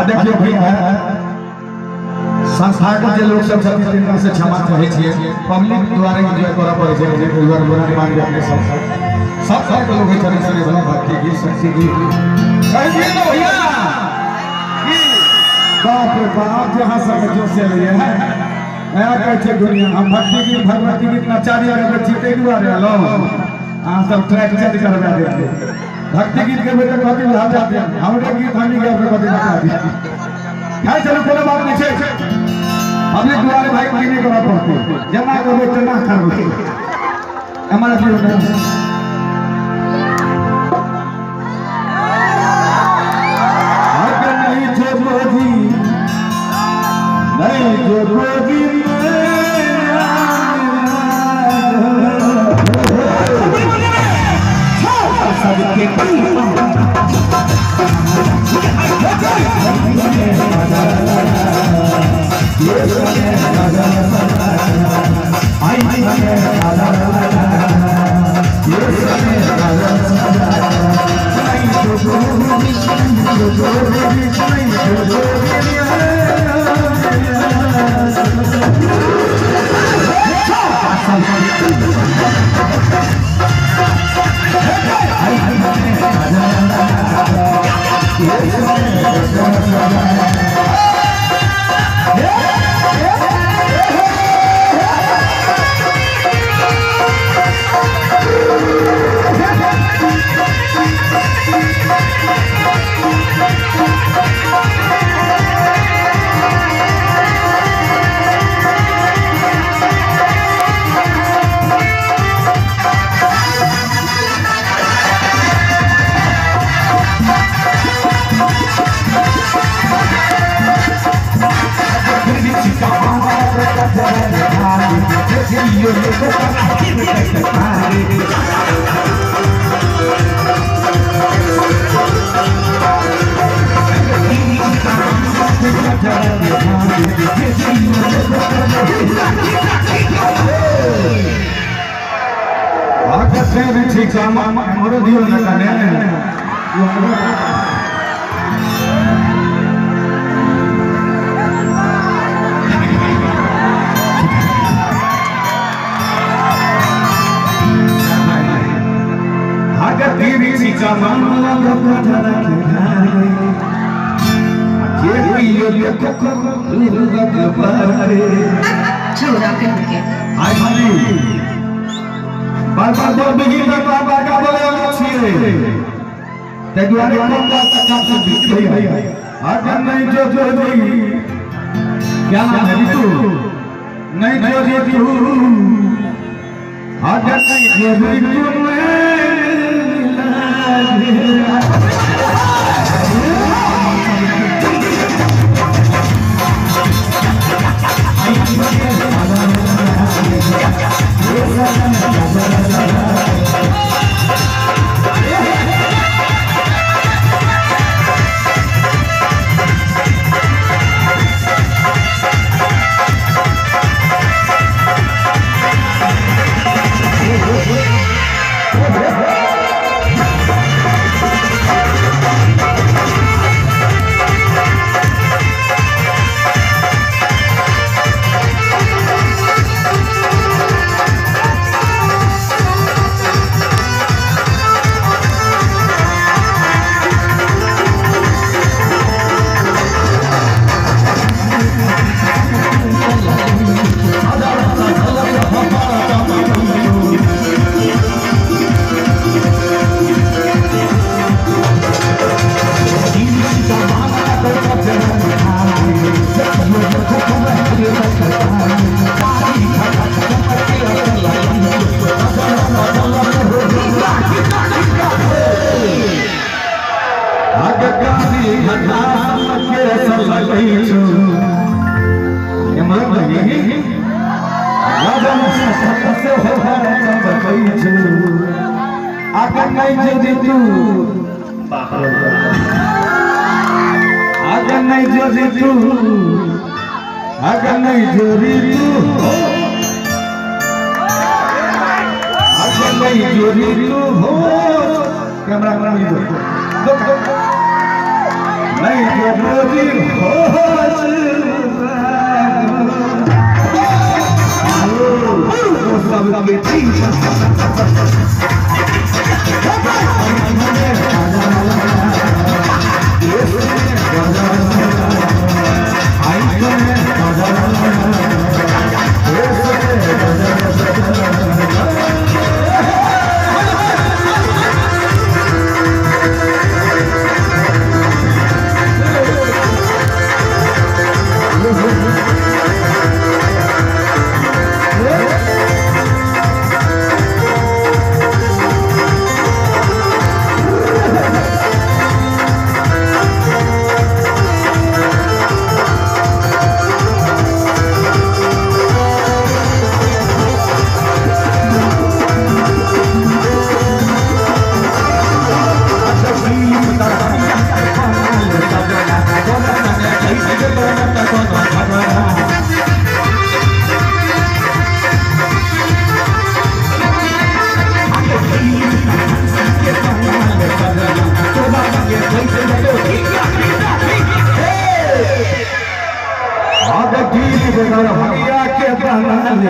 आ देखियो भैया संस्थागत जे लोग सब छथिन तिनका से क्षमा चाहै छियै। पब्लिक द्वारा एंजॉय करऽ पड़ै छै, जे परिवार बुरा नहि मानि अपने सब सब तरह के लोग होइ छथिन। सुनै बला भक्ति गीत शक्ति गीत कहि दियै ने भैया की बाप रे बाप जहाँ सब जोश चलैए है नया कहै छै दुनिया। हम भक्ति गीत भगवती गीत नचारी गबै छी ताहि दुआरे एलहुँ। अहाँ सब ट्रैक चेंज करबा देलियै। भक्ति गीत गेबै तऽ कहती हटा दिअ, हमरे गीत हमही गायब तऽ कहती हटा दिअ। खैर चलू कोनो बात नहीं छै, पब्लिक दुआरे भाई की नहीं करऽ पड़तै, जेना करबै तेना करबै। हमारा की होता अगर नहीं जो बोधी नहीं जो बोधी सबके ठीक छै हमरो दियौ ने कने। बार बार बोल बिगिन में बार बार का बोले वाला छियै ते दुआरे कम बात तक से बिगड़ी है। अगर नहीं जो जो जी क्या नाम है तू नहीं जो जी तू अगर नहीं जो जी तू अगर नहीं जोरी तू अगर नहीं जोरी तू अगर नहीं जोरी तू हो कैमरा नहीं नहीं। गोरी हो सबके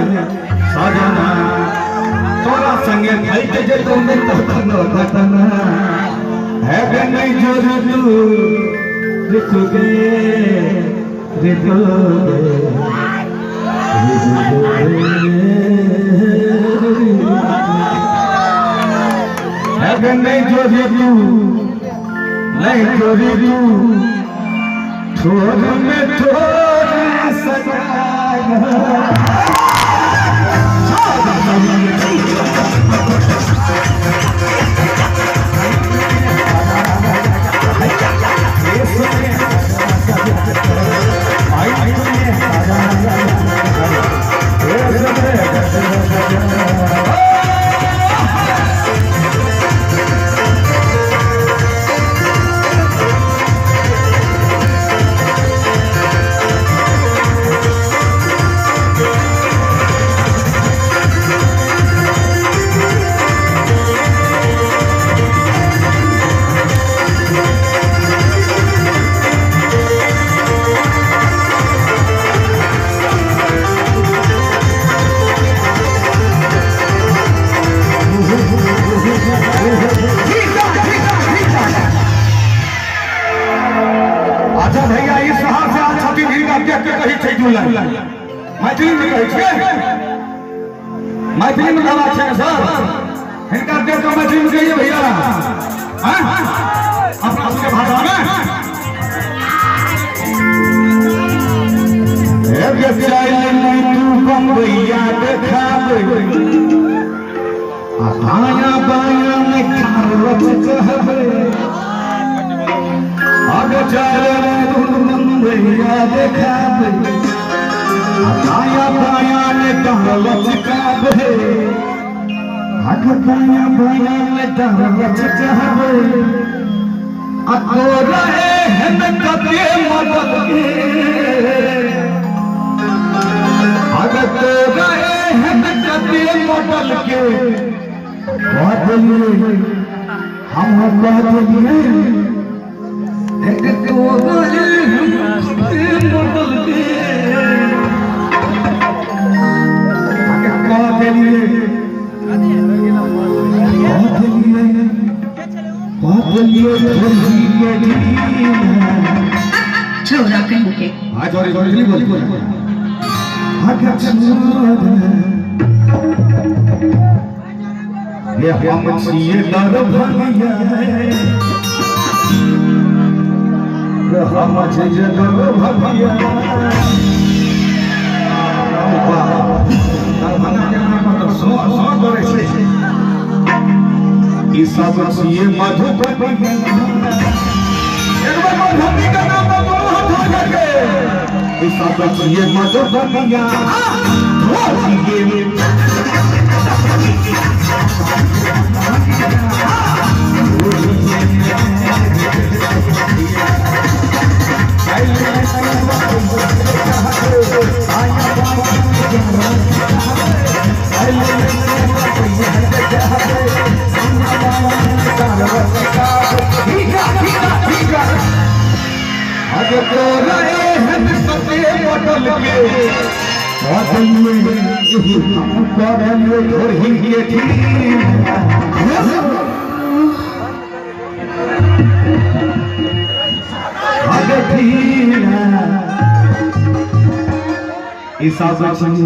सजना तोरा संगे फैट जे तुम घटना है नहीं जोरी तू ऋतु गे ऋतु है नहीं जोरी तू नहीं जोरी तू ठोर में ठोर सजा। अच्छा भैया इस शहर से आज छठी हिनका देख के कही छै जुलाई मैथिली में कहै छै मैथिली में कहबाक छै सर हिनका देख के मैथिली में कहिए भैया हां अपना सबके भाषा में हे बेचाई नहीं तू बम्बैया देखाबै आ आया बाया में खारत कहबै आगे चले तू बम्बैया देखाबै दाया बाया में दहलत काबे आगे दाया बाया में दहलत काबे आ तोरा एहन कते मदद के आगे तोरा एहन कते मदद के कह देलिए हम कह देलिए एक तोरा एहन कते मदद के छोरा कहीं के हाँ जोरी जोरी बोल बोल ये हम छिए दरभंगिया ये हम छिए दरभंगिया दरभंगा के नाम पर सो सो करे छै ई सब छिए मधुबनी एक बार मधुबनी के नाम पर दोनों हाथ हो जाके ई सब छिए मधुबनिया अरे तोरा एहन सते बदल के बदलिए हम करलिए ढोरही के ठीक। अरे ठीक ईसा बचन